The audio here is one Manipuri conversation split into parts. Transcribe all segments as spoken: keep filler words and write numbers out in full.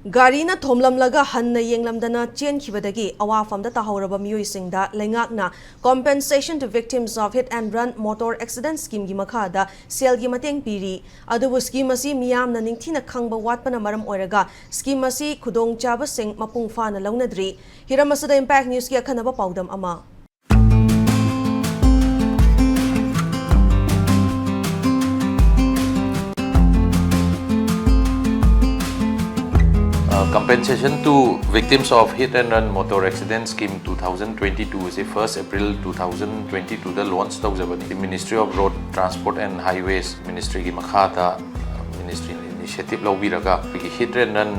ꯒꯥꯔꯤꯅ ꯊꯣꯝꯂꯝꯂꯒ ꯍꯟꯅ ꯌꯦꯡꯂꯝꯗꯅ ꯆꯦꯟꯈꯤꯕꯗꯒꯤ ꯑꯋꯥꯐꯝꯗ ꯇꯥꯍꯧꯔꯕ ꯃꯤꯑꯣꯏꯁꯤꯡꯗ ꯂꯩꯉꯥꯛꯅ Compensation to Victims of Hit and Run Motor Accident Schemeꯒꯤ ꯃꯈꯥꯗ ꯁꯦꯜꯒꯤ ꯃꯇꯦꯡ ꯄꯤꯔꯤ꯫ ꯑꯗꯨꯕꯨ scheme ꯑꯁꯤ ꯃꯤꯌꯥꯝꯅ ꯅꯤꯡꯊꯤꯅ ꯈꯪꯕ ꯋꯥꯠꯄꯅ ꯃꯔꯝ ꯑꯣꯏꯔꯒ scheme ꯑꯁꯤ ꯈꯨꯗꯣꯡꯆꯥꯕꯁꯤꯡ ꯃꯄꯨꯡ ꯐꯥꯅ ꯂꯧꯅꯗ꯭ꯔꯤ꯫ ꯍꯤꯔꯝ ꯑꯁꯤꯗ Impact Newsꯀꯤ ꯑꯈꯟꯅꯕ ꯄꯥꯎꯗꯝ ꯑꯃ꯫ Uh, Compensation to Victims of Hit and Run Motor Accident Scheme two thousand twenty-two ꯑꯁꯤ first April two thousand twenty-two ꯗ launch ꯇꯧꯖꯕꯅꯤ꯫ Ministry of Road Transport and Highways ministryꯒꯤ ꯃꯈꯥꯗ ministryꯅ initiative ꯂꯧꯕꯤꯔꯒ ꯑꯩꯈꯣꯏꯒꯤ Hit and Run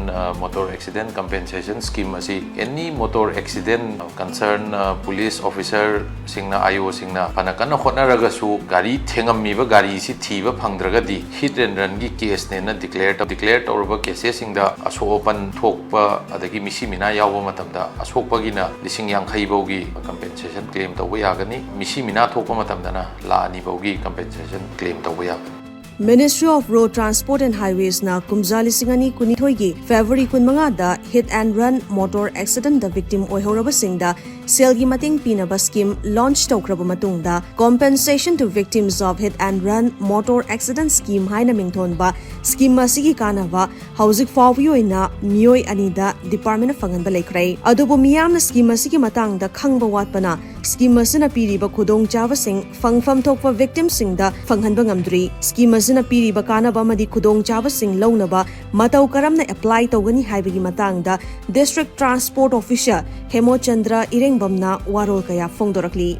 Motor Accident Compensation Scheme ꯑꯁꯤ any motor accident concern police officerꯁꯤꯡꯅ, IOꯁꯤꯡꯅ ꯐꯅ ꯀꯟꯅ ꯍꯣꯠꯅꯔꯒꯁꯨ ꯒꯥꯔꯤ ꯊꯦꯡꯉꯝꯃꯤꯕ ꯒꯥꯔꯤꯁꯤ ꯊꯤꯕ ꯐꯪꯗ꯭ꯔꯒꯗꯤ hit and runꯒꯤ caseꯅꯦꯅ declare ꯇꯧ-, declare ꯇꯧꯔꯕ casesꯁꯤꯡꯗ ꯑꯁꯣꯛ ꯑꯄꯟ ꯊꯣꯛꯄ ꯑꯗꯒꯤ ꯃꯤꯁꯤ ꯃꯤꯅꯥ ꯌꯥꯎꯕ ꯃꯇꯝꯗ ꯑꯁꯣꯛꯄꯒꯤꯅ ꯂꯤꯁꯤꯡ ꯌꯥꯡꯈꯩ ꯐꯥꯎꯒꯤ compensation claim ꯇꯧꯕ ꯌꯥꯒꯅꯤ꯫ ꯃꯤꯁꯤ ꯃꯤꯅꯥ ꯊꯣꯛꯄ ꯃꯇꯝꯗꯅ ꯂꯥꯈ ꯑꯅꯤ ꯐꯥꯎꯒꯤ compensation claim ꯇꯧꯕ ꯌꯥꯒꯅꯤ꯫ Ministry of Road Transport and Highwaysꯅ ꯀꯨꯝꯖꯥ ꯂꯤꯁꯤꯡ ꯑꯅꯤ ꯀꯨꯟꯅꯤꯊꯣꯏꯒꯤ February ꯀꯨꯟꯃꯉꯥꯗ hit and run motor accidentꯇ victim ꯑꯣꯏꯍꯧꯔꯕꯁꯤꯡꯗ ꯁꯦꯜꯒꯤ ꯃꯇꯦꯡ ꯄꯤꯅꯕ scheme launch ꯇꯧꯈ꯭ꯔꯕ ꯃꯇꯨꯡꯗ, Compensation to Victims of Hit and Run Motor Accident Scheme ꯍꯥꯏꯅ ꯃꯤꯡꯊꯣꯟꯕ scheme ꯑꯁꯤꯒꯤ ꯀꯥꯟꯅꯕ ꯍꯧꯖꯤꯛ ꯐꯥꯎꯕꯒꯤ ꯑꯣꯏꯅ ꯃꯤꯑꯣꯏ ꯑꯅꯤꯗ departmentꯅ ꯐꯪꯍꯟꯕ ꯂꯩꯈ꯭ꯔꯦ꯫ ꯑꯗꯨꯕꯨ ꯃꯤꯌꯥꯝꯅ scheme ꯑꯁꯤꯒꯤ ꯃꯇꯥꯡꯗ ꯈꯪꯕ ꯋꯥꯠꯄꯅ scheme ꯑꯁꯤꯅ ꯄꯤꯔꯤꯕ ꯈꯨꯗꯣꯡꯆꯥꯕꯁꯤꯡ ꯐꯪꯐꯝ ꯊꯣꯛꯄ victimꯁꯤꯡꯗ ꯐꯪꯍꯟꯕ ꯉꯝꯗ꯭ꯔꯤ꯫ Scheme ꯑꯁꯤꯅ ꯄꯤꯔꯤꯕ ꯀꯥꯟꯅꯕ ꯑꯃꯗꯤ ꯈꯨꯗꯣꯡꯆꯥꯕꯁꯤꯡ ꯂꯧꯅꯕ ꯃꯇꯧ ꯀꯔꯝꯅ apply ꯇꯧꯒꯅꯤ ꯍꯥꯏꯕꯒꯤ ꯃꯇꯥꯡꯗ District Transport Officer ꯍꯦꯃꯣꯆꯟꯗ꯭ꯔ ꯏꯔꯦꯡꯕꯝꯅ ꯋꯥꯔꯣꯜ ꯀꯌꯥ ꯐꯣꯡꯗꯣꯔꯛꯂꯤ꯫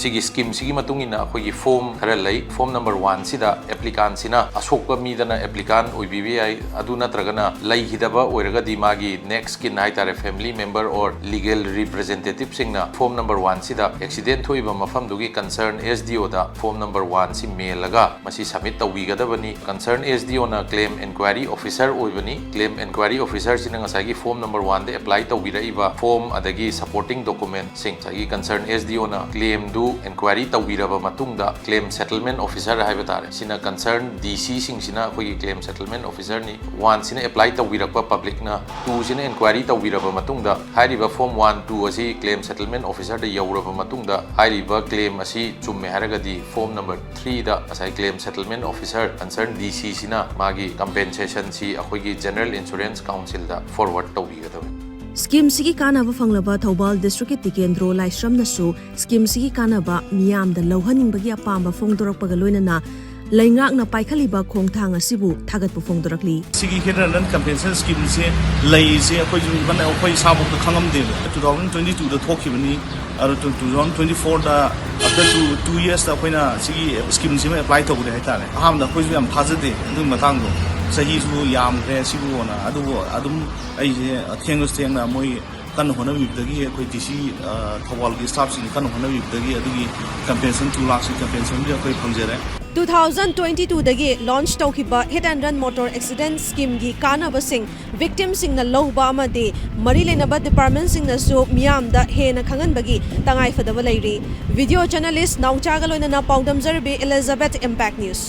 ꯁꯤꯒꯤ schemeꯁꯤꯒꯤ ꯃꯇꯨꯡ ꯏꯟꯅ ꯑꯩꯈꯣꯏꯒꯤ form ꯈꯔ ꯂꯩ꯫ Form number oneꯁꯤꯗ applicantꯁꯤꯅ ꯑꯁꯣꯛꯄ ꯃꯤꯗꯅ applicant ꯑꯣꯏꯕꯤꯕ ꯌꯥꯏ, ꯑꯗꯨ ꯅꯠꯇ꯭ꯔꯒꯅ ꯂꯩꯈꯤꯗꯕ ꯑꯣꯏꯔꯒꯗꯤ ꯃꯥꯒꯤ next kin ꯍꯥꯏꯇꯥꯔꯦ, family member or legal representativeꯁꯤꯡꯅ form number oneꯁꯤꯗ accident ꯊꯣꯛꯏꯕ ꯃꯐꯝꯗꯨꯒꯤ concern SDOꯗ form number oneꯁꯤ ꯃꯦꯜꯂꯒ ꯃꯁꯤ submit ꯇꯧꯕꯤꯒꯗꯕꯅꯤ꯫ Concern SDOꯅ claim enquiry officer ꯑꯣꯏꯕꯅꯤ꯫ Claim enquiry officerꯁꯤꯅ ꯉꯁꯥꯏꯒꯤ form number oneꯗ apply ꯇꯧꯕꯤꯔꯛꯏꯕ form ꯑꯗꯒꯤ supporting documentꯁꯤꯡ ꯉꯁꯥꯏꯒꯤ concern SDOꯅ claimꯗꯨ ꯇꯨ ꯏꯟꯀ꯭ꯋꯥꯏꯔꯤ ꯇꯧꯕꯤꯔꯕ ꯃꯇꯨꯡꯗ claim settlement officer ꯍꯥꯏꯕ ꯇꯥꯔꯦ, ꯁꯤꯅ concern D C ꯁꯤꯡꯁꯤꯅ ꯑꯩꯈꯣꯏꯒꯤ claim settlement officer ꯅꯤ꯫ One ꯁꯤꯅ apply ꯇꯧꯕꯤꯔꯛꯄ public ꯅ, two ꯁꯤꯅ ꯏꯟꯀ꯭ꯋꯥꯏꯔꯤ ꯇꯧꯕꯤꯔꯕ ꯃꯇꯨꯡꯗ ꯍꯥꯏꯔꯤꯕ form one, two ꯑꯁꯤ claim settlement officer ꯗ ꯌꯧꯔꯕ ꯃꯇꯨꯡꯗ ꯍꯥꯏꯔꯤꯕ claim ꯑꯁꯤ ꯆꯨꯝꯃꯦ ꯍꯥꯏꯔꯒꯗꯤ form number three ꯗ ꯉꯁꯥꯏ claim settlement officer concern D C ꯁꯤꯅ ꯃꯥꯒꯤ compensation ꯁꯤ ꯑꯩꯈꯣꯏꯒꯤ General Insurance Council ꯗ forward ꯇꯧꯕꯤꯒꯗꯕꯅꯤ꯫ Scheme ꯁꯤꯒꯤ ꯀꯥꯟꯅꯕ ꯐꯪꯂꯕ ꯊꯧꯕꯥꯜ district ꯀꯤ ꯇꯤꯀꯦꯟꯗ꯭ꯔꯣ ꯂꯥꯏꯁ꯭ꯔꯝꯅꯁꯨ scheme ꯁꯤꯒꯤ ꯀꯥꯟꯅꯕ ꯃꯤꯌꯥꯝꯗ ꯂꯧꯍꯟꯅꯤꯡꯕꯒꯤ ꯑꯄꯥꯝꯕ ꯐꯣꯡꯗꯣꯔꯛꯄꯒ ꯂꯣꯏꯅꯅ ꯂꯩꯉꯥꯛꯅ ꯄꯥꯏꯈꯠꯂꯤꯕ ꯈꯣꯡꯊꯥꯡ ꯑꯁꯤꯕꯨ ꯊꯥꯒꯠꯄ ꯐꯣꯡꯗꯣꯔꯛꯂꯤ꯫ ꯁꯤꯒꯤ hit and run compensation scheme ꯁꯦ ꯂꯩꯔꯤꯁꯦ ꯑꯩꯈꯣꯏꯁꯨ ꯀꯟꯅ ꯑꯩꯈꯣꯏ ꯏꯁꯥꯃꯛꯇ ꯈꯪꯉꯝꯗꯦꯕ꯫ Two thousand twenty two ꯗ ꯊꯣꯛꯈꯤꯕꯅꯤ꯫ ꯑꯗꯣ two thousand twenty four ꯗ, after two two years ꯗ ꯑꯩꯈꯣꯏꯅ ꯁꯤꯒꯤ scheme ꯁꯤꯃ apply ꯇꯧꯔꯦ ꯍꯥꯏꯇꯥꯔꯦ꯫ ꯑꯍꯥꯟꯕꯗ ꯑꯩꯈꯣꯏꯁꯨ ꯌꯥꯝ ꯊꯥꯖꯗꯦ ꯑꯗꯨꯒꯤ ꯃꯇꯥꯡꯗꯣ꯫ ꯆꯍꯤꯁꯨ ꯌꯥꯝꯈ꯭ꯔꯦ ꯁꯤꯕꯨꯅ꯫ ꯑꯗꯨꯕꯨ ꯑꯗꯨꯝ ꯑꯩꯁꯦ ꯊꯦꯡꯉꯁꯨ ꯊꯦꯡꯅ ꯃꯣꯏ ꯀꯟꯅ ꯍꯣꯠꯅꯕꯤꯕꯗꯒꯤ, ꯑꯩꯈꯣꯏ D C, ꯑ, ꯊꯧꯕꯥꯜꯒꯤ staff ꯁꯤꯡ ꯀꯟꯅ ꯍꯣꯠꯅꯕꯤꯕꯗꯒꯤ ꯑꯗꯨꯒꯤ compensation two ꯂꯥꯈꯁꯤ compensation ꯁꯤ ꯑꯩꯈꯣꯏ ꯐꯪꯖꯔꯦ꯫ Two thousand twenty two ꯗꯒꯤ launch ꯇꯧꯈꯤꯕ hit and run motor accident scheme ꯒꯤ ꯀꯥꯟꯅꯕꯁꯤꯡ victim ꯁꯤꯡꯅ ꯂꯧꯕ ꯑꯃꯗꯤ ꯃꯔꯤ ꯂꯩꯅꯕ department ꯁꯤꯡꯅꯁꯨ ꯃꯤꯌꯥꯝꯗ ꯍꯦꯟꯅ ꯈꯪꯍꯟꯕꯒꯤ ꯇꯉꯥꯏ ꯐꯗꯕ ꯂꯩꯔꯤ꯫ Video journalist ꯅꯥꯎꯆꯥꯒ ꯂꯣꯏꯅꯅ ꯄꯥꯎꯗꯝꯖꯔꯕꯤ Elizabeth, Impact News꯫